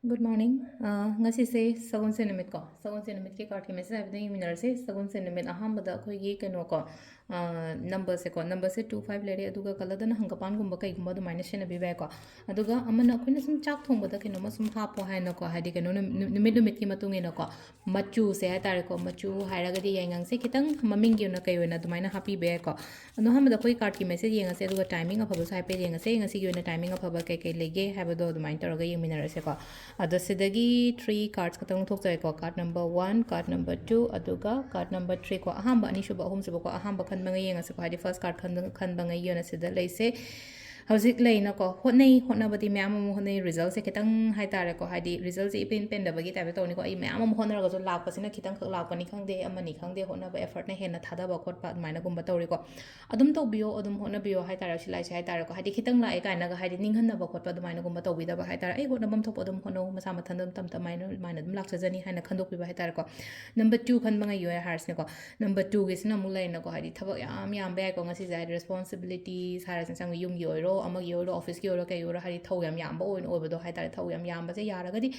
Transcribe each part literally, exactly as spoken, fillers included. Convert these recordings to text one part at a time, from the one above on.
Good morning. ꯑ, ꯉꯁꯤꯁꯦ ꯁꯒꯣꯜꯁꯦꯟ ꯅꯨꯃꯤꯠꯀꯣ, ꯁꯒꯣꯜꯁꯦꯟ ꯅꯨꯃꯤꯠꯀꯤ card ꯀꯤ message ꯍꯥꯏꯐꯦꯠꯇꯪ ꯌꯦꯡꯃꯤꯟꯅꯔꯁꯦ꯫ ꯁꯒꯣꯜꯁꯦꯟ ꯅꯨꯃꯤꯠ ꯑꯍꯥꯟꯕꯗ ꯑꯩꯈꯣꯏꯒꯤ ꯀꯩꯅꯣꯀꯣ, number ꯁꯦꯀꯣ, number ꯁꯦ two five ꯂꯩꯔꯦ, ꯑꯗꯨꯒ colour ꯗꯅ ꯍꯪꯒꯄꯥꯟꯒꯨꯝꯕ ꯀꯩꯒꯨꯝꯕ ꯑꯗꯨꯃꯥꯏꯅ ꯁꯤꯖꯤꯟꯅꯕꯤꯕ ꯌꯥꯏꯀꯣ꯫ ꯑꯗꯨꯒ ꯑꯃꯅ ꯑꯩꯈꯣꯏꯅ ꯁꯨꯝ ꯆꯥꯛ ꯊꯣꯡꯕꯗ ꯀꯩꯅꯣꯝꯃ ꯁꯨꯝ ꯍꯥꯞꯄꯣ ꯍꯥꯏꯅꯀꯣ, ꯍꯥꯏꯗꯤ ꯀꯩꯅꯣ ꯅꯨ-, ꯅꯨ-, ꯅꯨꯃꯤꯠ ꯅꯨꯃꯤꯠꯀꯤ ꯃꯇꯨꯡ ꯏꯟꯅꯀꯣ, ꯃꯆꯨꯁꯦ ꯍꯥꯏꯇꯥꯔꯦꯀꯣ, ꯃꯆꯨ ꯍꯥꯏꯔꯒꯗꯤ ꯌꯥꯏꯉꯪꯁꯦ ꯈꯤꯇꯪ ꯃꯃꯤꯡꯒꯤ ꯑꯣꯏꯅ ꯀꯩ ꯑꯣꯏꯅ ꯑꯗꯨꯃꯥꯏꯅ ꯍꯥꯞꯄꯤꯕ ꯌꯥꯏꯀꯣ꯫ ꯑꯗꯣ ꯑꯍꯥꯟꯕꯗ ꯑꯩꯈꯣꯏ card ꯀꯤ message ꯌꯦꯡꯉꯁꯦ, ꯑꯗꯨꯒ timing ꯑꯐꯕꯁꯨ ꯍꯥꯏꯐꯦꯠ ꯌꯦꯡꯉꯁꯦ, ꯉꯁꯤꯒꯤ ꯑꯣꯏꯅ timing ꯑꯐꯕ ꯀꯩ ꯀꯩ ꯂꯩꯒꯦ ꯍꯥꯏꯕꯗꯣ ꯑꯗꯨꯃꯥꯏꯅ ꯇꯧꯔꯒ ꯌꯦꯡꯃꯤꯟꯅꯔꯁꯦꯀꯣ꯫ ꯑꯗꯣ ꯁꯤꯗꯒꯤ three cards ꯈꯛꯇꯪ ꯂꯧꯊꯣꯛꯆꯔꯦꯀꯣ, card number one, card number two, ꯑꯗꯨꯒ card number three ꯀꯣ꯫ ꯑꯍꯥꯟꯕ, ꯑꯅꯤꯁꯨꯕ, ꯑꯍꯨꯝꯁꯨꯕꯀꯣ, ꯑꯍꯥꯟꯕ ꯈꯟꯕꯉꯩ ꯌꯦꯡꯉꯁꯤꯀꯣ, ꯍꯥꯏꯗꯤ first card ꯈꯟꯕ-, ꯈꯟꯕꯉꯩꯒꯤ ꯑꯣꯏꯅ ꯁꯤꯗ ꯂꯩꯁꯦ꯫ ꯍꯧꯖꯤꯛ ꯂꯩꯅꯀꯣ, ꯍꯣꯠꯅꯩ, ꯍꯣꯠꯅꯕꯗꯤ ꯃꯌꯥꯝ ꯑꯃ ꯍꯣꯠꯅꯩ, result ꯁꯦ ꯈꯤꯇꯪ ꯍꯥꯏꯇꯥꯔꯦꯀꯣ, ꯍꯥꯏꯗꯤ result ꯁꯦ ꯏꯄꯦꯟ ꯄꯦꯟꯗꯕꯒꯤ type ꯇ ꯇꯧꯅꯤꯀꯣ꯫ ꯑꯩ ꯃꯌꯥꯝ ꯑꯃ ꯍꯣꯠꯅꯔꯒꯁꯨ ꯂꯥꯛꯄꯁꯤꯅ ꯈꯤꯇꯪꯈꯛ ꯂꯥꯛꯄꯅꯤ ꯈꯪꯗꯦ, ꯑꯃꯅꯤ ꯈꯪꯗꯦ, ꯍꯣꯠꯅꯕ effort ꯅ ꯍꯦꯟꯅ ꯊꯥꯗꯕ ꯈꯣꯠꯄ ꯑꯗꯨꯃꯥꯏꯅꯒꯨꯝꯕ ꯇꯧꯔꯤꯀꯣ꯫ ꯑꯗꯨꯝ ꯇꯧꯕꯤꯌꯣ, ꯑꯗꯨꯝ ꯍꯣꯠꯅꯕꯤꯌꯣ ꯍꯥꯏꯇꯥꯔꯦ, ꯁꯤꯂꯥꯏꯁꯦ ꯍꯥꯏꯇꯥꯔꯦꯀꯣ꯫ ꯍꯥꯏꯗꯤ ꯈꯤꯇꯪ ꯂꯥꯛꯑꯦ ꯀꯥꯏꯅꯒ ꯍꯥꯏꯗꯤ ꯅꯤꯡꯍꯟꯅꯕ ꯈꯣꯠꯄ ꯑꯗꯨꯃꯥꯏꯅꯒꯨꯝꯕ ꯇꯧꯕꯤꯗꯕ ꯍꯥꯏꯇꯥꯔꯦ꯫ ꯑꯩ ꯍꯣꯠꯅꯐꯝ ꯊꯣꯛꯄ ꯑꯗꯨꯝ ꯍꯣꯠꯅꯧ, ꯃꯁꯥ ꯃꯊꯟꯇ ꯑꯗꯨꯝ ꯇꯞ ꯇꯞꯅ ꯑꯗꯨꯃꯥꯏꯅ ꯑꯗꯨꯝ ꯂꯥꯛꯆꯖꯅꯤ ꯍꯥꯏꯅ ꯈꯟꯗꯣꯛꯄꯤꯕ ꯍꯥꯏꯇꯥꯔꯦꯀꯣ꯫ Number two ꯈꯟꯕꯉꯩꯒꯤ ꯑꯣꯏꯅ ꯍꯥꯏꯔꯁꯤꯅꯦꯀꯣ꯫ Number two ꯒꯤꯁꯤꯅ ꯑꯃꯨꯛ ꯂꯩꯔꯦꯅꯀꯣ, ꯍꯥꯏꯗꯤ ꯊꯕꯛ ꯌꯥꯝ ꯌꯥꯝꯕ ꯌꯥꯏꯀꯣ꯫ ꯉꯁꯤꯁꯦ ꯍꯥꯏꯗꯤ responsibilities ꯍꯥꯏꯔꯁꯤꯅꯦ, ꯁꯝꯅ ꯌꯨꯝꯒꯤ ꯑꯣꯏꯔꯣ, ꯑꯃꯒꯤ ꯑꯣꯏꯔꯣ, office ꯀꯤ ꯑꯣꯏꯔꯣ, ꯀꯩ ꯑꯣꯏꯔꯣ, ꯍꯥꯏꯗꯤ ꯊꯧ ꯌꯥꯝ ꯌꯥꯝꯕ ꯑꯣꯏꯅ ꯑꯣꯏꯕꯗꯣ ꯍꯥꯏꯇꯥꯔꯦ꯫ ꯊꯧ ꯌꯥꯝ ꯌꯥꯝꯕꯁꯦ ꯌꯥꯔꯒꯗꯤ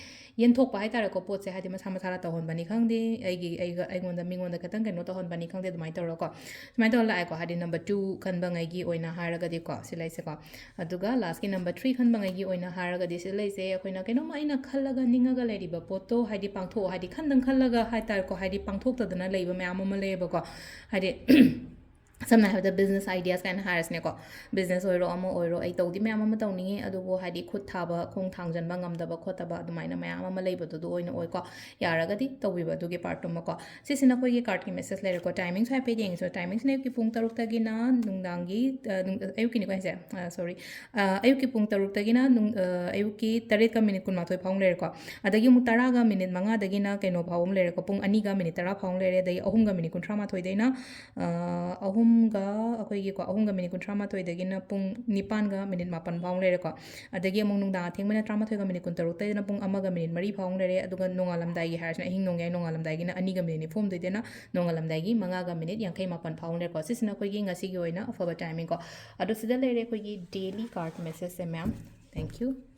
ꯌꯦꯟꯊꯣꯛꯄ ꯍꯥꯏꯇꯥꯔꯦꯀꯣ꯫ ꯄꯣꯠꯁꯦ ꯍꯥꯏꯗꯤ ꯃꯁꯥ ꯃꯁꯥꯅ ꯇꯧꯍꯟꯕꯅꯤ ꯈꯪꯗꯦ, ꯑꯩꯒꯤ, ꯑꯩꯒ, ꯑꯩꯉꯣꯟꯗ ꯃꯤꯉꯣꯟꯗ ꯈꯤꯇꯪ ꯀꯩꯅꯣ ꯇꯧꯍꯟꯕꯅꯤ ꯈꯪꯗꯦ, ꯑꯗꯨꯃꯥꯏꯅ ꯇꯧꯔꯒꯀꯣ꯫ ꯁꯨꯃꯥꯏꯅ ꯇꯧꯔ ꯂꯥꯛꯑꯦꯀꯣ, ꯍꯥꯏꯗꯤ number two ꯈꯟꯕꯉꯩꯒꯤ ꯑꯣꯏꯅ ꯍꯥꯏꯔꯒꯗꯤꯀꯣ, ꯁꯤ ꯂꯩꯁꯦꯀꯣ꯫ ꯑꯗꯨꯒ last ꯀꯤ number three ꯈꯟꯕꯉꯩꯒꯤ ꯑꯣꯏꯅ ꯍꯥꯏꯔꯒꯗꯤ ꯁꯤ ꯂꯩꯁꯦ, ꯑꯩꯈꯣꯏꯅ ꯀꯩꯅꯣꯝꯃ ꯑꯩꯅ ꯈꯜꯂꯒ ꯅꯤꯡꯉꯒ ꯂꯩꯔꯤꯕ ꯄꯣꯠꯇꯣ ꯍꯥꯏꯗꯤ ꯄꯥꯡꯊꯣꯛꯑꯣ, ꯍꯥꯏꯗꯤ ꯈꯟꯗꯪ ꯈꯜꯂꯒ ꯍꯥꯏꯇꯥꯔꯦꯀꯣ, ꯍꯥꯏꯗꯤ ꯄꯥꯡꯊꯣꯛꯇꯗꯅ ꯂꯩꯕ ꯃꯌꯥꯝ ꯑꯃ ꯂꯩꯌꯦꯕꯀꯣ꯫ ꯍꯥꯏꯗꯤ ꯁꯝꯅ ꯍꯥꯏꯔꯕꯗ business ideas ꯀꯥꯏꯅ ꯍꯥꯏꯔꯁꯤꯅꯦꯀꯣ꯫ Business ꯑꯣꯏꯔꯣ, ꯑꯃ ꯑꯣꯏꯔꯣ, ꯑꯩ ꯇꯧꯗꯤ ꯃꯌꯥꯝ ꯑꯃ ꯇꯧꯅꯤꯡꯉꯤ, ꯑꯗꯨꯕꯨ ꯍꯥꯏꯗꯤ ꯈꯨꯠ ꯊꯥꯕ, ꯈꯣꯡ ꯊꯥꯡꯖꯟꯕ ꯉꯝꯗꯕ ꯈꯣꯠꯇꯕ ꯑꯗꯨꯃꯥꯏꯅ ꯃꯌꯥꯝ ꯑꯃ ꯂꯩꯕꯗꯨ ꯑꯗꯨ ꯑꯣꯏꯅ ꯑꯣꯏꯀꯣ꯫ ꯌꯥꯔꯒꯗꯤ ꯇꯧꯕꯤꯕ ꯑꯗꯨꯒꯤ part ꯇꯨꯃꯀꯣ꯫ ꯁꯤꯁꯤꯅ ꯑꯩꯈꯣꯏꯒꯤ card ꯀꯤ message ꯂꯩꯔꯦꯀꯣ꯫ Timing ꯁꯨ ꯍꯥꯏꯐꯦꯠ ꯌꯦꯡꯉꯁꯤ꯫ Timing ꯁꯤꯅ ꯑꯌꯨꯛꯀꯤ ꯄꯨꯡ ꯇꯔꯨꯛꯇꯒꯤꯅ ꯅꯨꯡꯗꯥꯡꯒꯤ, ꯑ, ꯅꯨꯡ-, ꯑꯌꯨꯛꯀꯤꯅꯤꯀꯣ ꯍꯥꯏꯁꯦ, ꯑ, sorry, ꯑ, ꯑꯌꯨꯛꯀꯤ ꯄꯨꯡ ꯇꯔꯨꯛꯇꯒꯤꯅ ꯅꯨꯡ-, ꯑ, ꯑꯌꯨꯛꯀꯤ ꯇꯔꯦꯠꯀ minute ꯀꯨꯟꯃꯥꯊꯣꯏ ꯐꯥꯎ ꯑꯃ ꯂꯩꯔꯦꯀꯣ꯫ ꯑꯗꯒꯤ ꯑꯃꯨꯛ ꯇꯔꯥꯒ minute ꯃꯉꯥꯗꯒꯤꯅ ꯀꯩꯅꯣ ꯐꯥꯎ ꯑꯃ ꯂꯩꯔꯦꯀꯣ, ꯄꯨꯡ ꯑꯅꯤꯒ minute ꯇꯔꯥ ꯐꯥꯎ ꯑꯃ ꯂꯩꯔꯦ꯫ ꯑꯗꯒꯤ ꯑꯍꯨꯝꯒ minute ꯀꯨꯟꯊ꯭ꯔꯥ ꯃꯥꯊꯣꯏꯗꯩꯅ, ꯑ, ꯑꯍꯨꯝꯒ, ꯑꯩꯈꯣꯏꯒꯤꯀꯣ, ꯑꯍꯨꯝꯒ minute ꯀꯨꯟꯊ꯭ꯔꯥ ꯃꯥꯊꯣꯏꯗꯒꯤꯅ ꯄꯨꯡ ꯅꯤꯄꯥꯟꯒ minute ꯃꯥꯄꯟ ꯐꯥꯎ ꯑꯃ ꯂꯩꯔꯦꯀꯣ꯫ ꯑꯗꯒꯤ ꯑꯃꯨꯛ ꯅꯨꯡꯗꯥꯡ ꯑꯊꯦꯡꯕꯅ ꯇꯔꯥꯃꯥꯊꯣꯏꯒ minute ꯀꯨꯟꯇꯔꯨꯛꯇꯩꯅ ꯄꯨꯡ ꯑꯃꯒ minute ꯃꯔꯤ ꯐꯥꯎ ꯑꯃ ꯂꯩꯔꯦ꯫ ꯑꯗꯨꯒ ꯅꯣꯡꯉꯥꯜꯂꯝꯗꯥꯏꯒꯤ ꯍꯥꯏꯔꯁꯤꯅ ꯑꯍꯤꯡ ꯅꯣꯡꯌꯥꯏ ꯅꯣꯡꯉꯥꯜꯂꯝꯗꯥꯏꯒꯤꯅ ꯑꯅꯤꯒ minute ꯅꯤꯐꯨ ꯍꯨꯝꯗꯣꯏꯗꯩꯅ ꯅꯣꯡꯉꯥꯜꯂꯝꯗꯥꯏꯒꯤ ꯃꯉꯥꯒ minute ꯌꯥꯡꯈꯩ ꯃꯥꯄꯟ ꯐꯥꯎ ꯑꯃ ꯂꯩꯔꯦꯀꯣ꯫ ꯁꯤꯁꯤꯅ ꯑꯩꯈꯣꯏꯒꯤ ꯉꯁꯤꯒꯤ ꯑꯣꯏꯅ ꯑꯐꯕ timing ꯀꯣ꯫ ꯑꯗꯣ ꯁꯤꯗ ꯂꯩꯔꯦ ꯑꯩꯈꯣꯏꯒꯤ daily card message ꯁꯦ ꯃꯌꯥꯝ꯫ Thank you꯫